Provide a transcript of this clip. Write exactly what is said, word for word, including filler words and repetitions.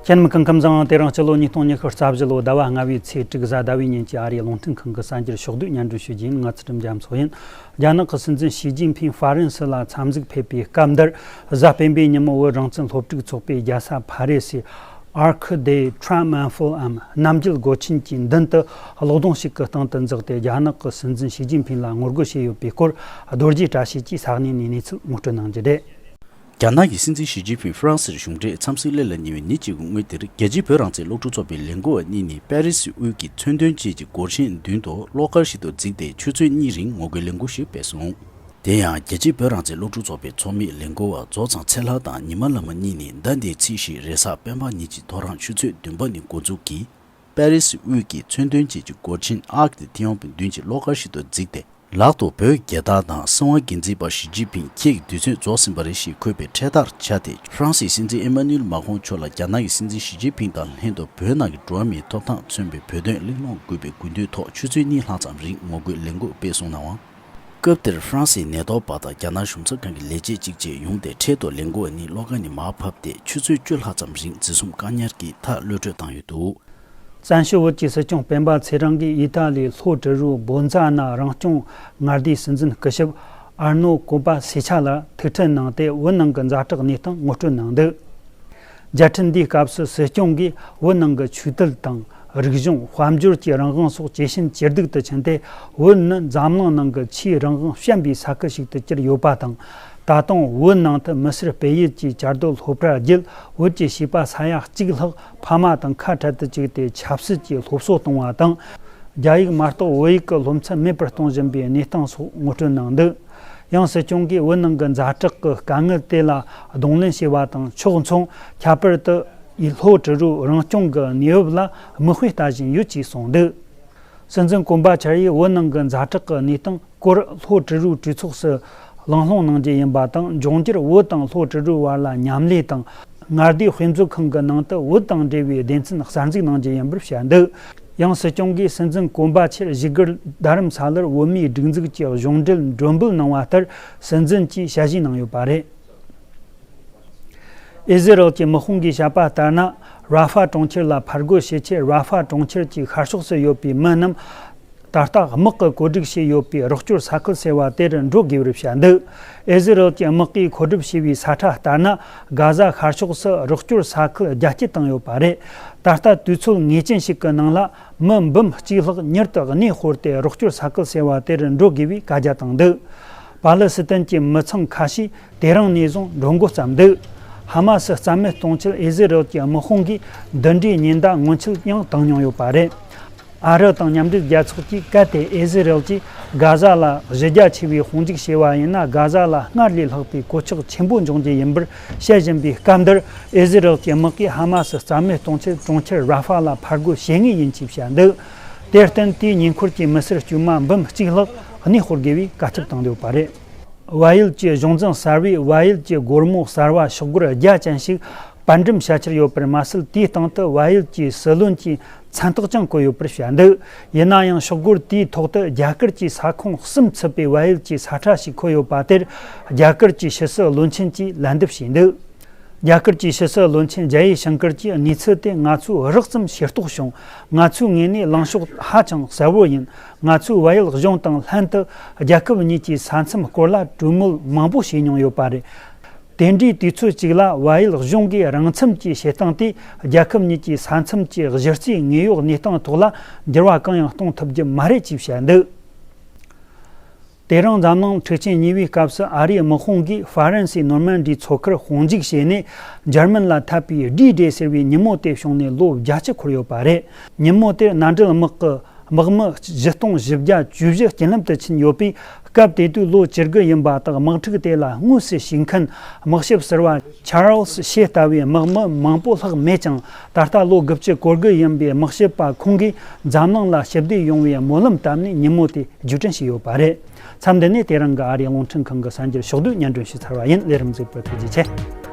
ཁྱེད་རྣམས་སྐུ་ཁམས་བཟང་། དེ་རིང་སྤྱི་ལོ་ཉིས་སྟོང་ཉི་ཤུ་རྩ་བཞི་ལོ་ཟླ་བ་ལྔ་བའི་ཚེས་དྲུག་གཟའ་ཟླ་བའི་ཉིན་གྱི་ཨ་རིའི་རླུང་འཕྲིན་ཁང་གི་གསར་འགྱུར་ཕྱོགས་བསྡུས་སྙན་སྒྲོན་ཞུ་རྒྱུ་ཡིན། ང་ཚུལ་ཁྲིམས་རྒྱ་མཚོ་ཡིན། རྒྱ་ནག་གི་སྲིད་འཛིན་ཞི་ཅིན་ཕིང་ཧྥ་རན་སི་ལ་འཚམས་གཟིགས་ཕེབས་པའི་སྐབས་འདིར། གཟའ་སྤེན་པའི་ཉིན་མོ་བོད་རང་བཙན་སློབ་ཕྲུག་ཚོགས་པའི་རྒྱལ་ས་ཕ་རི་སི་Arc de Triomphe འམ་རྣམ་རྒྱལ་སྒོ་ཆེན་གྱི་མདུན་དུ་གློག་སྡོང་ཞིག་གི་སྟེང་དུ་འཛེགས་ཏེ། རྒྱ་ནག་གི་སྲིད་འཛིན་ཞི་ཅིན་ཕིང་ལ་ངོ་རྒོལ་བྱས་ཡོད་པའི་སྐོར། རྡོ་རྗེ་བཀྲ་ཤིས་ཀྱིས་ས་གནས་ནས་གནས་ཚུལ་ངོ་སྤྲོད་གནང་རྒྱུ་རེད། རྒྱ་ནག་གི་སྲིད་འཛིན་ཞི་ཅིན་ཕིང་ཧྥ་རན་སིར་གཞུང་འབྲེལ་འཚམས་གཟིགས་སླེབས་ལ་ཉེ་བའི་ཉིན་གཅིག་གི་སྔོན་དེར། རྒྱལ་སྤྱིའི་བོད་རང་བཙན་སློབ་ཕྲུག་ཚོགས་པའི་ལས་འགུལ་བ་གཉིས་ནས་པེ་རི་སི་དབུས་ཀྱི་མཚོན་དོན་ཅན་གྱི་སྒོར་ཆེན་མདུན་དུ་གློག་དཀར་ཞིག་ཏུ་བརྫིས་ཏེ་ཆུ་ཚོད་གཉིས་རིང་ངོ་རྒོལ་ལས་འགུལ་ཞིག་སྤེལ་སོང་། དེ་ཡང་རྒྱལ་སྤྱིའི་བོད་རང་བཙན་སློབ་ཕྲུག་ཚོགས་པའི་ཚོགས་མིའི་ལས་འགུལ་བ་རྫོགས་ཚང་ཚེ་ལྷ་དང་ཉི་མ་ལྷ་མོ་གཉིས་ནས་ཟླ་འདིའི་ཚེས་བཞི་རེས་གཟའ་སྤེན་པ་ཉིན་གྱི་ཐོ་རངས་ཆུ་ཚོད་བདུན་པ་ནས་འགོ་འཛུགས་ཀྱིས། པེ་རི་སི་དབུས་ཀྱི་མཚོན་དོན་ཅན་གྱི་སྒོར་ཆེན་Arc de Triomphe མདུན་གྱི་གློག་དཀར་ཞིག་ཏུ་བརྫིས་ཏེ། ལག་ཏུ་བོད་རྒྱལ་དར་དང་། སྲིད་དབང་སྒེར་འཛིན་པ་ཞི་ཅིན་ཕིང་ཁྱེད་ཀྱི་དུས་ཚོད་རྫོགས་ཟིན་པ་རེད་ཞེས་འཁོད་པའི་འཕྲེད་དར་འཕྱར་ཏེ། ཧྥ་རན་སིའི་སྲིད་འཛིན་ཨེ་མ་ནུ་ཨེལ་མཱ་ཁོང་མཆོག་ལ་རྒྱ་ནག་གི་སྲིད་འཛིན་ཞི་ཅིན་ཕིང་དང་ལྷན་དུ་བོད་ནང་གི་འགྲོ་བ་མིའི་ཐོབ་ཐང་མཚོན་པའི་བོད་དོན་གླེང་སློང་དགོས་པའི་དགོས་འདུན་ཐོག་ཆུ་ཚོད་གཉིས་ལྷག་ཙམ་རིང་ངོ་རྒོལ་ལས་འགུལ་སྤེལ་སོང་ནའང་། སྐབས་དེར་ཧྥ་རན་སིའི་ནད་ཐོག་པ་དང་རྒྱ་ནག་གཞུང་ཚབ་ཁང་གི་ལས་བྱེད་གཅིག་བཅས་ཡོང་སྟེ། འཕྲལ་དུ་ལས་འགུལ་བ་གཉིས་གློག་ཀ་ནས་མར་ཕབ་སྟེ། ཆུ་ཚོད་བཅུ་ལྷག་ཙམ་རིང་འཛིན་བཟུང་བཀག་ཉར་གྱིས་མཐར་གློད་གྲོལ་བཏང་ཡོད་འདུག། བཙན་བྱོལ་བོད་ཀྱི་སྲིད་སྐྱོང་སྤེན་པ་ཚེ་རིང་གིས་ཨི་ཏཱ་ལིའི་ལྷོ་ཀྲི་རུའི་བྷོན་ཛ་ན་རང་སྐྱོང་མངའ་སྡེའི་སྲིད་འཛིན་སྐུ་ཞབས་ཨར་ནོ་ཀོ་པ་སེ་ཆ་ལ་ཐུག་འཕྲད་གནང་སྟེ། བོད་ནང་གི་ཛ་དྲག་གནས་སྟངས་ངོ་སྤྲོད་གནང་འདུག། མཇལ་འཕྲད་འདིའི་སྐབས་སུ་སྲིད་སྐྱོང་གིས་བོད་ནང་གི་ཆོས་དད་དང་། རིག་གཞུང་། དཔལ་འབྱོར་གྱི་རང་དབང་སོགས་ཇེ་ཞན་ཇེ་སྡུག་ཏུ་ཕྱིན་ཏེ། བོད་ནི་འཛམ་གླིང་ནང་གི་ཆེས་རང་དབང་ཞན་པའི་ས་ཁུལ་ཞིག་ཏུ་གྱུར་ཡོད་པ་དང་། ད་དུང་བོད་ནང་དུ་མི་སེར་སྤེལ་ཡུལ་གྱི་བཅའ་སྡོད་སློབ་གྲྭ་བརྒྱུད། བོད་ཀྱི་བྱིས་པ་ས་ཡ་གཅིག་ལྷག་ཕ་མ་དང་ཁ་བྲལ་དུ་བཅུག་སྟེ་ཆབ་སྲིད་ཀྱི་སློབ་གསོ་གཏོང་བ་དང་། རྒྱ་ཡིག་མ་གཏོགས་བོད་ཡིག་གི་སློབ་ཚན་མེད་པར་གཏོང་བཞིན་པའི་གནས་སྟངས་སོགས་ངོ་སྤྲོད་གནང་འདུག། ཡང་སྲིད་སྐྱོང་གིས་བོད་ནང་གི་ཛ་དྲག་གི་དཀའ་ངལ་དེ་ལ་གདོང་ལེན་བྱས་པ་དང་། ཕྱོགས་མཚུངས་ཁྱད་པར་དུ་ཨི་ལྷོ་ཀྲི་རུའི་རང་སྐྱོང་གི་གནས་བབ་ལ་མིག་དཔེ་ལྟ་བཞིན་ཡོད་ཅེས་གསུངས་འདུག། སྲིད་འཛིན་ཀོན་པ་ཆར་ཡིས་བོད་ནང་གི་ཛ་དྲག་གི་གནས་སྟངས་སྐོར་ལྷོ་ཀྲི་རུའི་གྲོས་ཚོགས་སུ་གླེང་སློང་གནང་རྒྱུ་ཡིན་པ་དང་། འབྱུང་འགྱུར་བོད་དང་ལྷོ་ཀྲི་རུའི་བར་ལ་མཉམ་ལས་དང་། མངའ་སྡེའི་དཔེ་མཛོད་ཁང་གི་ནང་དུ་བོད་དང་འབྲེལ་བའི་སྡེ་ཚན་གསར་འཛུགས་གནང་རྒྱུ་ཡིན་པར་བཤད་འདུག། ཡང་སྲིད་སྐྱོང་གིས་སྲིད་འཛིན་ཀོན་པ་ཆར་བཞུགས་སྒར་རྡ་རམ་ས་ལར་བོད་མིའི་སྒྲིག་འཛུགས་ཀྱི་གཞུང་འབྲེལ་མགྲོན་འབོད་གནང་བ་ལྟར། སྲིད་འཛིན་གྱིས་ཞལ་བཞེས་གནང་ཡོད་པ་རེད། ཨི་ཟི་རལ་གྱི་དམག་དཔུང་གིས་བཤད་པ་ལྟར་ན། ར་ཧྥ་གྲོང་ཁྱེར་ལ་ཕར་རྒོལ་བྱེད་ཆེད། ར་ཧྥ་གྲོང་ཁྱེར་གྱི་ཤར་ཕྱོགས་སུ་ཡོད་པའི་མི་རྣམས་ད་ལྟ་དམག་གིས་བཀོད་སྒྲིག་བྱས་ཡོད་པའི་རོགས་སྐྱོར་ས་ཁུལ་ཟེར་བ་དེར་འགྲོ་དགོས་པར་བཤད་འདུག། ཨི་ཟི་རལ་གྱི་དམག་གིས་མཁོ་སྒྲུབ་བྱས་པའི་ས་ཁྲ་ལྟར་ན། གྷ་ཟ་ཤར་ཕྱོགས་སུ་རོགས་སྐྱོར་ས་ཁུལ་རྒྱ་སྐྱེད་བཏང་ཡོད་པ་རེད། ད་ལྟ་དུས་ཚོད་ངེས་ཅན་ཞིག་གི་ནང་ལ་མི་འབུམ་གཅིག་ལྷག་མྱུར་དུ་གནས་སྤོར་ཏེ། རོགས་སྐྱོར་ས་ཁུལ་ཟེར་བ་དེར་འགྲོ་དགོས་པའི་བཀའ་རྒྱ་བཏང་འདུག། པ་ལི་སི་ཐན་གྱི་མི་ཚང་ཁ་ཤས་དེ་རིང་ནས་བཟུང་འགྲོ་འགོ་བརྩམས་འདུག། ཧ་མ་སི་རྩ་མེད་གཏོང་ཆེད་ཨི་ཟི་རལ་གྱི་དམག་དཔུང་གིས་འདི་འདྲའི་ཉེན་བརྡ་སྔོན་ཆད་ཡང་བཏང་མྱོང་ཡོད་པ་རེད། ཨ་རི་དང་མཉམ་འབྲེལ་རྒྱལ་ཚོགས་ཀྱིས་གལ་ཏེ་ཨི་ཟི་རལ་གྱིས་གྷ་ཟ་ལ་གཞི་རྒྱ་ཆེ་བའི་དཔུང་འཇུག་བྱས་པ་ཡིན་ན། གྷ་ཟ་ལ་སྔར་ལས་ལྷག་པའི་གོད་ཆག་ཆེན་པོ་འབྱུང་རྒྱུ་ཡིན་པར་བཤད་བཞིན་པའི་སྐབས་འདིར། ཨི་ཟི་རལ་གྱི་དམག་གིས་ཧ་མ་སི་རྩ་མེད་གཏོང་ཆེད་གྲོང་ཁྱེར་ར་ཧྥ་ལ་ཕར་རྒོལ་བྱེད་ངེས་ཡིན་ཅེས་བཤད་འདུག། དེར་བརྟེན། དེའི་ཉེ་འཁོར་གྱི་མི་སེར་དཀྱུས་མ་འབུམ་གཅིག་ལྷག་གནས་སྤོར་དགོས་པའི་བཀའ་ཁྱབ་བཏང་ཡོད་པ་རེད། བལ་ཡུལ་གྱི་གཞུང་འཛིན་གསར་བས་བལ་ཡུལ་གྱི་སྒོར་མོ་གསར་བ་ཤོག་སྒོར་བརྒྱ་ཅན་ཞིག་པར་འགྲེམས་བྱ་འཆར་ཡོད་པར་མ་ཟད། དེའི་སྟེང་དུ་བལ་ཡུལ་གྱི་སྲིད་བློན་གྱི་མཚན་རྟགས་ཀྱང་བཀོད་ཡོད་པར་བཤད་འདུག། ཡིན་ན་ཡང་། ཤོག་སྒོར་དེའི་ཐོག་ཏུ་རྒྱ་གར་གྱི་ས་ཁོངས་གསུམ་ཚུད་པའི་བལ་ཡུལ་གྱི་ས་ཁྲ་ཞིག་འཁོད་ཡོད་པ་དེར། རྒྱ་གར་གྱི་ཕྱི་སྲིད་བློན་ཆེན་གྱིས་ལན་འདེབས་བྱས་འདུག། རྒྱ་གར་གྱི་ཕྱི་སྲིད་བློན་ཆེན་ཇཱ་ཡེ་ཤང་ཀར་གྱིས་གནས་ཚུལ་དེ་ང་ཚོས་རགས་ཙམ་ཤེས་རྟོགས་བྱུང་། ང་ཚོའི་ངོས་ནས་ལངས་ཕྱོགས་ཧ་ཅང་གསལ་བོ་ཡིན། ང་ཚོས་བལ་ཡུལ་གཞུང་དང་ལྷན་དུ་རྒྱལ་ཁབ་གཉིས་ཀྱི་ས་མཚམས་སྐོར་ལ་གྲོས་མོལ་མང་པོ་བྱས་མྱོང་ཡོད་པ་རེད། དེ་འདྲའི་དུས་ཚོད་ཅིག་ལ་བལ་ཡུལ་གཞུང་གིས་རང་འཚམ་གྱི་བྱེད་སྟངས་དེས་རྒྱལ་ཁབ་གཉིས་ཀྱི་ས་མཚམས་ཀྱི་གཞི་རྩའི་དངོས་ཡོད་གནས་སྟངས་ཐོག་ལ་འགྱུར་བ་གང་ཡང་གཏོང་ཐུབ་རྒྱུ་མ་རེད་ཅེས་བཤད་འདུག། དེ་རིང་འཛམ་གླིང་འཁྲུག་ཆེན་གཉིས་པའི་སྐབས་སུ་ཨ་རིའི་དམག་དཔུང་གིས་ཧྥ་རན་སིའི་ནོར་མན་ཌི་མཚོ་ཁར་དཔུང་འཇུག་བྱས་ནས། འཇར་མན་ལ་འཐབ་པའི་ཌི་ཌེ་ཟེར་བའི་ཉིན་མོ་དེ་བྱུང་ནས་ལོ་བརྒྱད་ཅུ་འཁོར་ཡོད་པ་རེད། ཉིན་མོ་དེར་མནའ་འབྲེལ་དམག་གི་དམག་མི་བཞི་སྟོང་བཞི་བརྒྱ་བཅུ་བཞི་རྐྱེན་ལམ་དུ་ཕྱིན་ཡོད་པས། སྐབས་དེ་དུས་ལོ་བཅུ་དགུ་ཡིན་པ་དག་དམག་འཁྲུག་དེ་ལ་དངོས་སུ་ཞུགས་མཁན་དམག་ཞབས་ཟུར་པ་ཆར་ལས་ཤེ་ལྟ་བུའི་དམག་མི་མང་པོ་ལྷག་མེད་ཀྱང་། ད་ལྟ་ལོ་དགུ་བཅུ་གོ་དགུ་ཡིན་པའི་དམག་ཞབས་པ་ཁོང་གིས་འཛམ་གླིང་ལ་ཞི་བདེ་ཡོང་བའི་སྨོན་ལམ་བཏབ་ནས་ཉིན་མོ་དེ་བརྒྱུད་སྐྲུན་བྱས་ཡོད་པ་རེད། མཚམས་འདི་ནས་དེ་རིང་གི་ཨ་རིའི་རླུང་འཕྲིན་ཁང་གི་གསར་འགྱུར་ཕྱོགས་བསྡུས་སྙན་སྒྲོན་ཞུས་ཚར་བ་ཡིན། ལས་རིམ་གཟིགས་པར་ཐུགས་རྗེ་ཆེ།